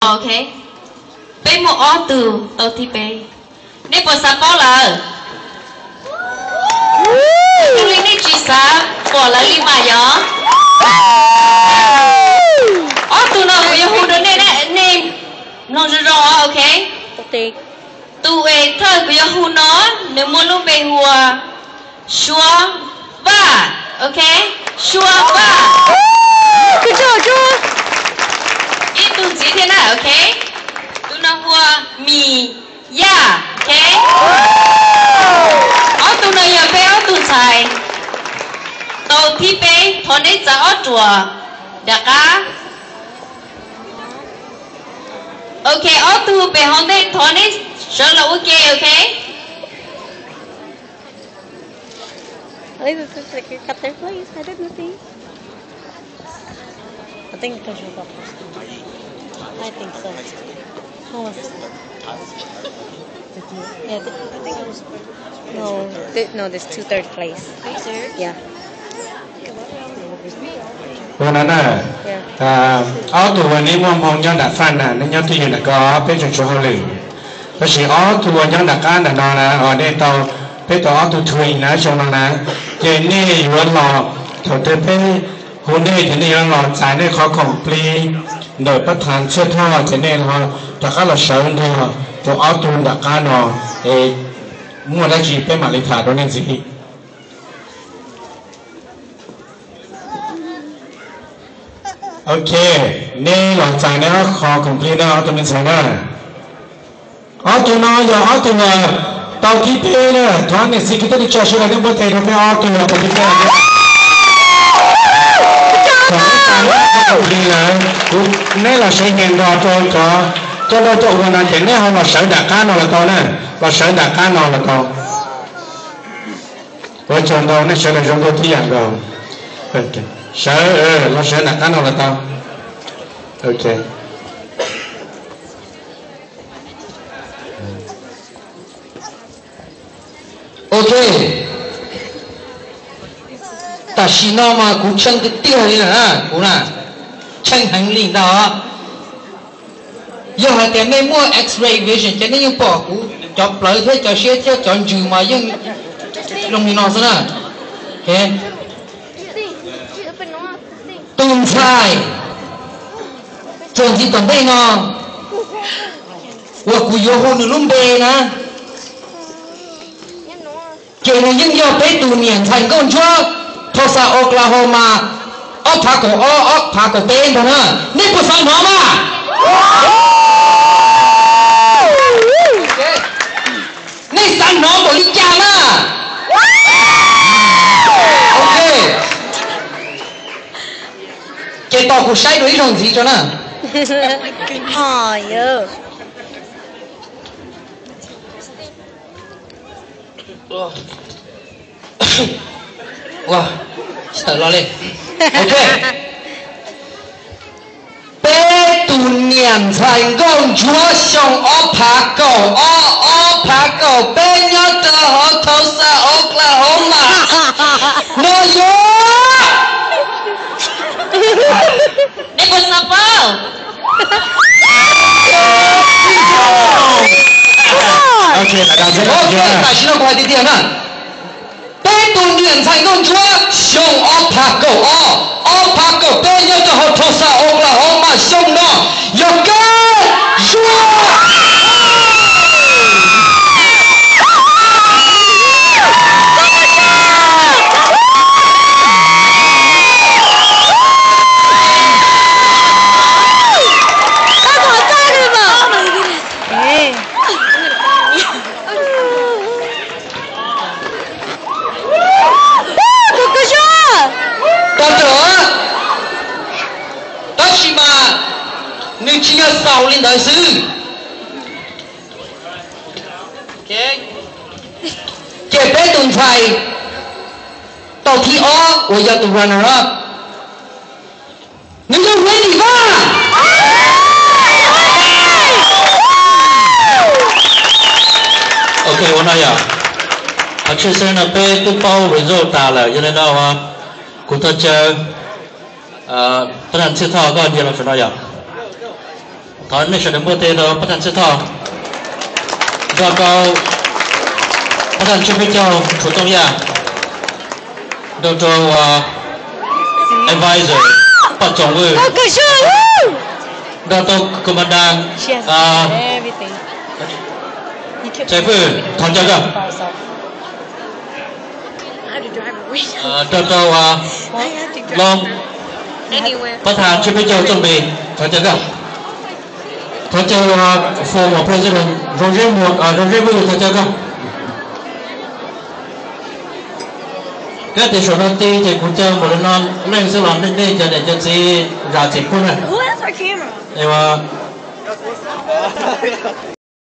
Ok, peb muaj ob tug tau thib peb. Nej puas xav paub lawm? Zoo li nej tsis xav pom lawv li mas yog. Ob tug no kuv yuav hu rau nej, nej mloog zoo zoo, ok? Tus es thawj kuv yuav hu no, nws muaj lub npe hu ua Suab Vaj, ok? Suab Vaj. Ib tug ntxiv thiab na, ok? Tus no hu ua Mis Yaj, ok? Ob tug no yog peb ob tug ntxhais tau thib peb, thov neb txav ob ruam nram qab. Ok, ob tug pem hauv ntej thov neb sawv los ua ke, ok? At least it looks like you got third place. I did nothing. I think because you got first. I think so. What was it? Yeah, I think, I think it was. No, th- no, there's two third place. Are you serious? Yeah. Ua no na, ob tug uas neb muaj hmoo nyob nram faj na, neb nyob twj ywm nram ko, peb tseem tshuav hauj lwm. Tab sis ob tug uas nyob nram qab ntawm no na, nej tau, peb tau ob tug twin na xyoo no na, ces nej yuav los, thaum twg peb hu nej ces nej yuav los txais nej qhov khoom plig ntawm pab thas txhia thoj ces nej ho rov qab los sawv nrog rau ob tug nram qab no, es muaj dab tsi peb mam li tham rau nej ntxiv. Ok, nej los txais nej ob qho khoom plig no ob tug me ntxhais na. Ob tug no yog ob tug uas tau thib peb na, thov niam txiv kwv tij neej tsa sawv daws nej npuaj tes rau peb ob tug uas tau thib peb. Thaum neb txais neb ob qho khoom plig lawm, kuv, neb los sawv nyias nrog rau cov, coj nrog coj ua no ces neb ho los sawv nram qab no los tau na, los sawv nram qab no los tau. Ua tsaug ntau, nej sawv daws zoo nkauj tib yam nkaus. Sawv, los sawv nram qab no los tau. Ok. Ok. Tam sim no mas kuv tsheej tiag tiag li na, kuv na, tsheej heev li ntag. Yog hais tias nej muaj X-ray vision ces nej yeej pom kuv cov plawv thiab cov siab thiab cov ntsws mas yeej zoo li no xwb na. Tus ntxhais txuas ntxiv tom ntej no uas kuv yuav hu nws lub npe na, ces nws yeej yog peb tus niam ntxhais nkauj ntsuab Tulsa, Oklahoma, ob phav kaum ob, ob phav kaum peb ntag na. Nej puas xav hnov mas? Nej xav hnov npaum li cas na? Ok. Ces tos kuv saib dua ib zaug ntxiv tso na. Ua, sawv los li. Ok. Peb tus niam ntxhais nkauj ntsuab xyoo ob phav kaum ob, ob phav kaum peb nyob rau hauv Tulsa, Oklahoma no yuav. Nej puas xav paub? Tam sim no kuv hais tiag tiag na. Peb tus niam ntxhais nkauj ntsuab xyoo ob phav kaum ob, ob phav kaum peb nyob rau hauv Tulsa, Oklahoma xyoo no yog Kab Zuag. Tus kws zoo, tab sis mas nws tsis yog xaus li ntawd xwb. Ces peb tus ntxhais tau thib ob uas yog tus runner up, nws yog Wendy Vaj. Ok, ua no yom, qhov tshwj xeeb no peb twb paub result tas lawm, yog li no kuv thov caw pab thas txhia thoj koj cia los saum no yom. Thov nej sawv daws npuaj teg rau pab thaj Txhiaj Thoj, nrog rau pab thaj Tswj Peb Caug Rhuv Tooj Yaj, nrog rau advisor Paj Txoos Vwj, nrog rau commandant Txais Fwj, thov caw koj. Nrog rau Loob, pab thaj Tswj Peb Caug Txooj Npis, thov caw koj. Thov caw former president Zoo Zeb Vwj, thov caw koj. Kab tias saum no ti ces kuv caw npaum li no leej xwb los nej cov niam cov txiv zam txim pub na.